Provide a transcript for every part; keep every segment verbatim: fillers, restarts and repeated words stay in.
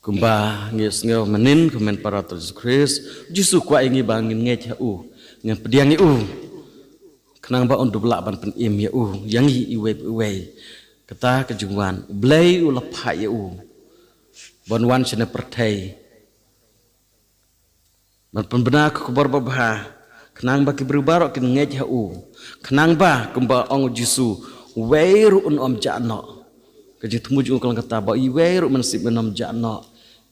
Kumba ngi sngew mynnin, kumne para Jisu Khrist, Jisu kwah ïa ngi ba ngin ngeit ha u, ngin pdiang ïa u, khnang ba un dup lah ban pynim ïa u, ïa ngi iwei pa iwei. Kata ka jingwan, U Blei u la phah ïa u ban wan shane pyrthei ban pynbna ka khubor babha, khnang ba ki briew baroh kin ngeit ha u, khnang ba kumba ong u Jisu, uwei ruh un ym jah noh. Ka jingthmu jong u ka long kata ba iwei ruh mynsiem un ym jah noh,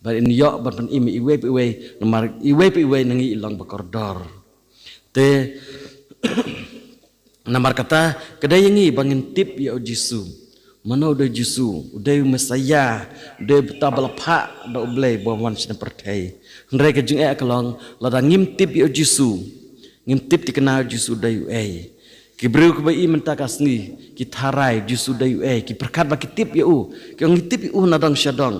ba in ïoh ban pynim iwei pa iwei, namar iwei pa iwei na ngi i long ba kordor. Te namar kata ka dei ïa ngi ba ngin tip ïa u Jisu. Mano u dei u Jisu? U dei u Messaïah, u dei uta ba la phah da U Blei ba wan shane pyrthei. Hynrei ka jingeh ka long, lada ngim tip ïa u Jisu, ngim tip thikna u Jisu u dei uei. Ki briew kiba i mynta ka sngi ki tharai u Jisu u dei uei, ki pyrkhat ba ki tip ïa u, ki ong ngi tip ïa u na dong sha dong.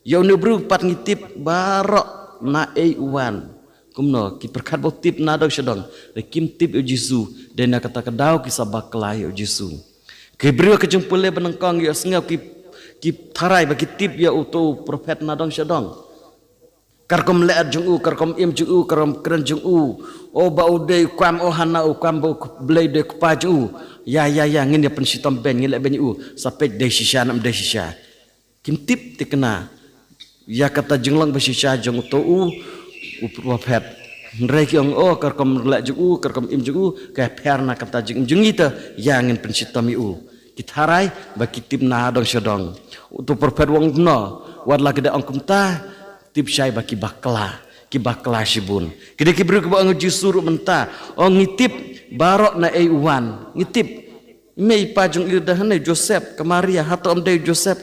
Ïa une u briew pat ngi tip baroh na ei u wan. Kumno ki pyrkhat ba u tip na dong sha dong, hynrei kim tip ïa u Jisu. Dei na kata ka daw ki sa bakla ïa u Jisu. Ki briew ka jingpule ba nyngkong, ïohsngew ki, ki tharai ba ki tip ïa uto u prophet na dong sha dong. Ka rukom leh jong u, ka rukom im jong u, ka rukom kren jong u. O ba u dei u kwam, o hana u kwam, ba U Blei u dei u kpa jong u. Ïa, ïa, ïa, ngin ïa pynshitom beiñ, ngin leh beiñ ïa u. Sa peit dei shisha ne ym dei shisha. Kim tip thikna ïa kata jinglong ba shisha jong uto u, u prophet. Hynrei ki ong, o ka rukom leh jong u, ka rukom im jong u ka pher na kata jingim jong ngi, te ïa ngin pynshitom ïa u. Ki tharai ba ki tip na dong sha dong. Uto u prophet u ong kumno? Wat la ki da ong kumta, tip shai ba ki bakla, ki bakla shibun. Ki dei ki briew kiba ong u Jisu ruh mynta, ong ngi tip baroh na ei u wan, ngi tip. Mei pa jong i da hane, Joseph, ka Maria, hato ym dei u Joseph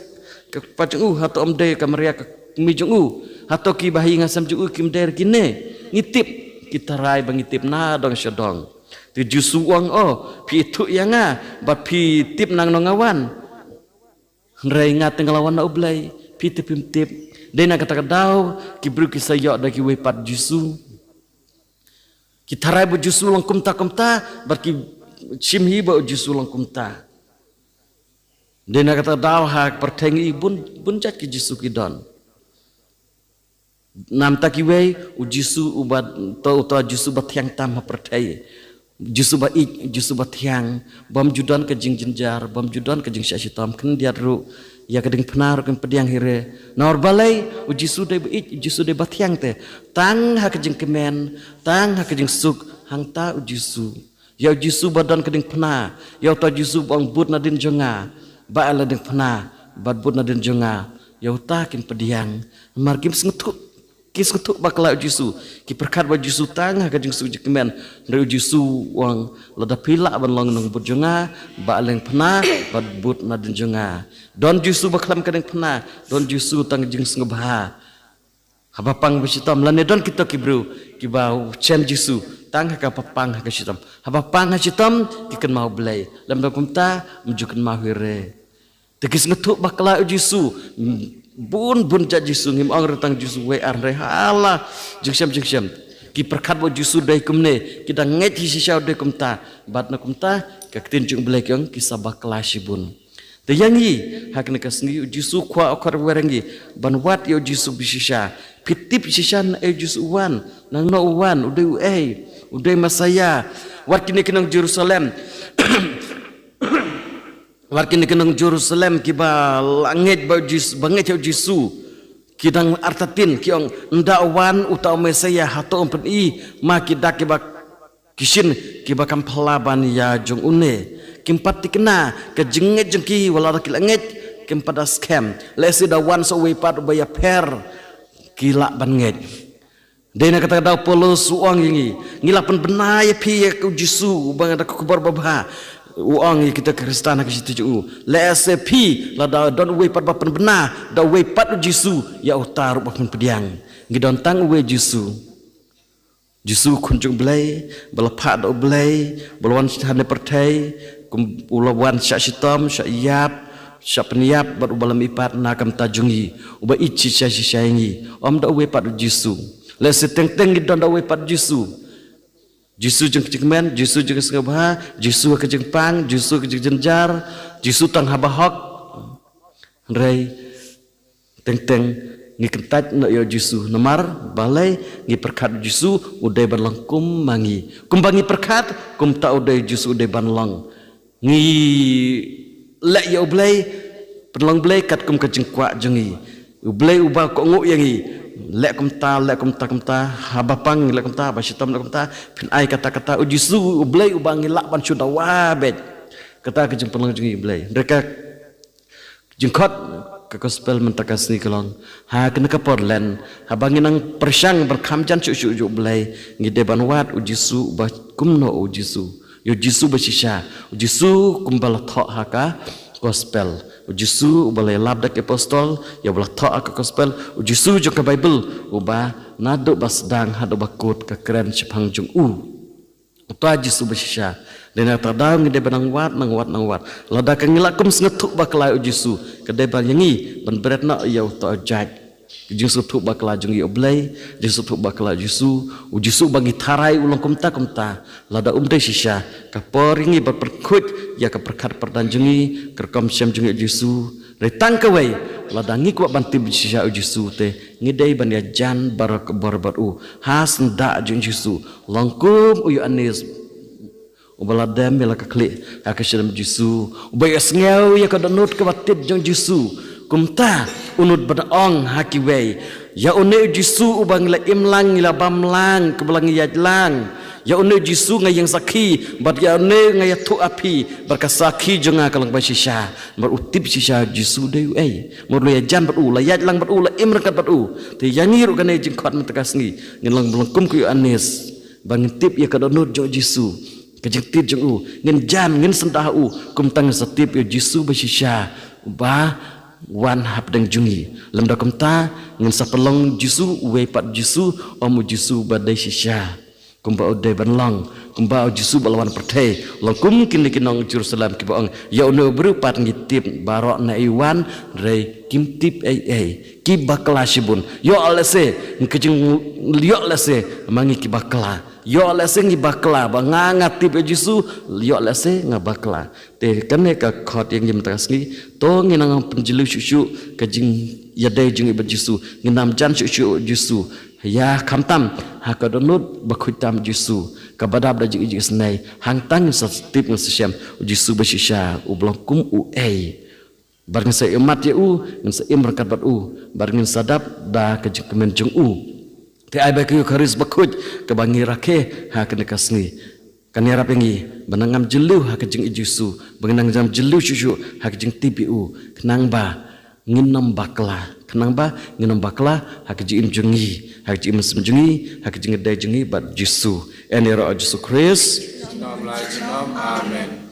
ka kpa jong u? Hato ym dei ka Maria ka kmie jong u? Hato kiba ha ïing ha sem jong u kim dei re kine? Ngi tip. Ki tharai ba ngi tip na dong sha dong. Te u Jisu u ong, o phi ithuh ïa nga bad phi tip nangno nga wan. Hynrei nga te nga la wan na U Blei, phi te phim tip. Dei na kata ka daw ki briew ki sa ïoh da kiwei pat u Jisu. Ki tharai ba u Jisu u long kumta kumta, bad ki shim hi ba u Jisu u long kumta. Dei na kata ka daw ha ka pyrthei ngi i bun, bun jait ki Jisu ki don. Namar ta kiwei, u Jisu uba, to, uto u Jisu ba thiang tam ha pyrthei. Jisu ba ïeit, Jisu ba thiang, bym ju don ka jingjynjar, bym ju don ka jingshah shitom, khyndiat ruh ïa ka diengphna ruh kim pdiang hi re. Namar balei? U Jisu dei ba ïeit, u Jisu dei ba thiang te. Tang ha ka jingkmen, tang ha ka jingsuk, hangta u Jisu. Ïa u Jisu ba don ka diengphna, ïa uta u Jisu ba ong bud nadien jong nga, ba ai la diengphna, bad bud nadien jong nga, ïa uta kin pdiang. Namar kim sngewthuh, ki sngewthuh bakla ïa u Jisu. Ki pyrkhat ba u Jisu tang ha ka jingsuk jingkmen. Hynrei u Jisu u ong, lada phi lah ban long nongbud jong nga, ba ai la diengphna bad bud nadien jong nga. Don u Jisu ba khlem ka diengphna, don u Jisu tang jingsngewbha. Haba pang ba shitom, lane don kito ki briew kiba shem u Jisu tang ha kaba pang ha ka shitom. Haba pang ha shitom ki kynmaw U Blei, lymda kumta ym ju kynmaw hi re. Te ki sngewthuh bakla ïa u Jisu. Bun bun jait Jisu, ngim ong re tang Jisu wei ar, hynrei ha la jingshem jingshem. Ki pyrkhat ba u Jisu dei kumne, ki dang ngeit hi shisha u dei kumta. Bad na kumta ka ktien jong U Blei ka ong ki sa bakla shibun. Te ïa ngi ha kane ka sngi u Jisu u kwah, u kwah wer ïa ngi ban wad ïa u Jisu ba shisha. Phi tip shisha naei u Jisu u wan, nangno u wan, u dei uei, u dei Messaïah. Wat kine ki nong Jerusalem, wat kine ki nong Jerusalem kiba la ngeit ba u Jisu, ba ngeit ha u Jisu, ki dang artatien, ki ong ynda u wan uta u Messaïah, hato un pyni ma ki dak kiba ki shin kiba kham phylla ban ïa jong une? Kim pat thikna, ka jingngeit jong ki wat la da ki la ngeit kim pat da skhem. Lehse da wan sa uwei pat uba ïapher ki lah ban ngeit. Dei na kata ka daw u Paulus u ong ïa ngi, ngi la pynbna ïa phi ïa u Jisu uba da ka khubor babha. U ong ïa kita ki Khristan ha ka shithi jong u, lehse phi lada don uwei pat ba pynbna da uwei pat u Jisu, ïa uta ruh ba pynpdiang. Ngi don tang uwei u Jisu. Jisu u Khun jong U Blei ba la phah da U Blei, ba la wan sha kane pyrthei, kum u la wan shah shitom, shah ïap, shah pynïap bad uba la mihpat na ka bynta jong ngi, uba ïeit shisha shisha ïa ngi. Ym da uwei pat u Jisu. Lehse teng teng ngi don da uwei pat u Jisu. Jisu jong ka jingkmen, Jisu jong ka sngewbha, Jisu ha ka jingpang, Jisu ha ka jingjynjar, Jisu tang haba hok. Hynrei teng teng Ngi kyntait noh ïa u Jisu namar balei? Ngi pyrkhat u Jisu u dei ban long kum ma ngi. Kumba ngi pyrkhat, kumta u dei u Jisu u dei ban long. Ngi leh ïa u Blei, pynlong Blei katkum ka jingkwah jong ngi. U Blei uba kohnguh ïa ngi. Leh kumta, leh kumta, kumta, haba pang leh kumta, haba shitom leh kumta, phin ai kata kata. U Jisu u Blei uba ngi lah ban shu dawa beit. Kata ka jingpynlong jong ngi u Blei. Hynrei ka jingkhot ka gospel mynta ka sngi ka long, ha kane ka por Lent, haba ngi nang pyrshang ban kham jan shuh shuh ïa u Blei, ngi dei ban wad u Jisu uba kumno u Jisu. Ïa u Jisu ba shisha, u Jisu kumba la thoh ha ka gospel. U Jisu uba la ïalap da ki apostol, ïa uba la thoh ha ka gospel. U Jisu jong ka Baibl, uba naduh ba sdang haduh ba kut ka kren shaphang jong u. Uta Jisu ba shisha. Dei na kata ka daw ngi dei ban nang wad, nang wad, nang wad. Lada ka ngi la kum sngewthuh bakla ïa u Jisu, ka dei ban ïa ngi ban bret noh ïa uta u jait. Ka jingsngewthuh bakla jong ngi ïa u Blei, jingsngewthuh bakla ïa u Jisu, u Jisu ba ngi tharai u long kumta kumta. Lada um dei shisha, ka por ïa ngi ban pynkhuid ïa ka pyrkhat pyrdan jong ngi, ka rukom shem jong ngi ïa u Jisu. Hynrei tang kawei, lada ngi kwah ban tip shisha ïa u Jisu te, ngi dei ban ïajan baroh bor bad u ha syndah jong u Jisu. Long kum u Ïoannis uba la dem ïa la ka khlieh ha ka shyllem Jisu, uba ïohsngew ïa ka dohnud kaba tied jong Jisu. Kumta u nud ban ong ha kiwei, ïa une u Jisu uba ngi la im lang, ngi la bam lang, kaba la ngi ïaid lang. Ïa une u Jisu nga ïeng sakhi, bad ïa une nga ïathuh ha phi, bad ka sakhi jong nga ka long ba shisha. Namar u tip shisha Jisu dei uei. Namar u la ïajan bad u, la ïaid lang bad u, la im ryngkat bad u. Te ïa ngi ruh kane jingkhot mynta ka sngi, ngin long, long kum u Ïoannis, ba ngin tip ïa ka dohnud jong u Jisu, ka jingtied jong u, ngin jan, ngin syndah ha u, kumta ngin sa tip ïa u Jisu ba shisha, uba wan hapdeng jong ngi. Lymda kumta, ngin sa pynlong Jisu uwei pat Jisu, ym u Jisu ba dei shisha. Kumba u dei ban long, kumba u Jisu ba la wan pyrthei, long kum kine ki nong Jerusalem kiba ong, ïa une u briew pat ngi tip baroh na i wan, hynrei kim tip ei ei. Ki bakla shibun. Ïoh lehse, ngi ka jing, ïoh lehse, ma ngi ki bakla. Ïoh lehse ngi bakla, ba nga nga tip ïa u Jisu, ïoh lehse nga bakla. Te kane ka khot ïa ngi mynta ka sngi, to ngin nang pynjylliew shuh shuh ka jingïadei jong ngi bad u Jisu, ngin nang jan shuh shuh ïa u Jisu. Ïa khamtam ha ka dohnud ba khuid tam u Jisu, kaba dap da jing, jingisynei, hangta ngin sa tip, ngin sa shem u Jisu ba shisha, uba long kum uei. Bad ngin sa ïohmat ïa u, ngin sa im ryngkat bad u, bad ngin sa dap da ka jingkmen jong u. Te ai ba ka Eukharist bakhuid kaba ngi rakhe ha kane ka sngi, kan ïarap ïa ngi ban nang ngam jylliew ha ka jingïeit u Jisu, ban nang ngam jylliew shuh shuh ha ka jingtip ïa u, khnang ba ngin ym bakla, khnang ba ngin ym bakla ha ka jingim jong ngi, ha ka jingim mynsiem jong ngi, ha ka jingïadei jong ngi bad u Jisu. Yn ïaroh ïa u Jisu Khrist. Amen.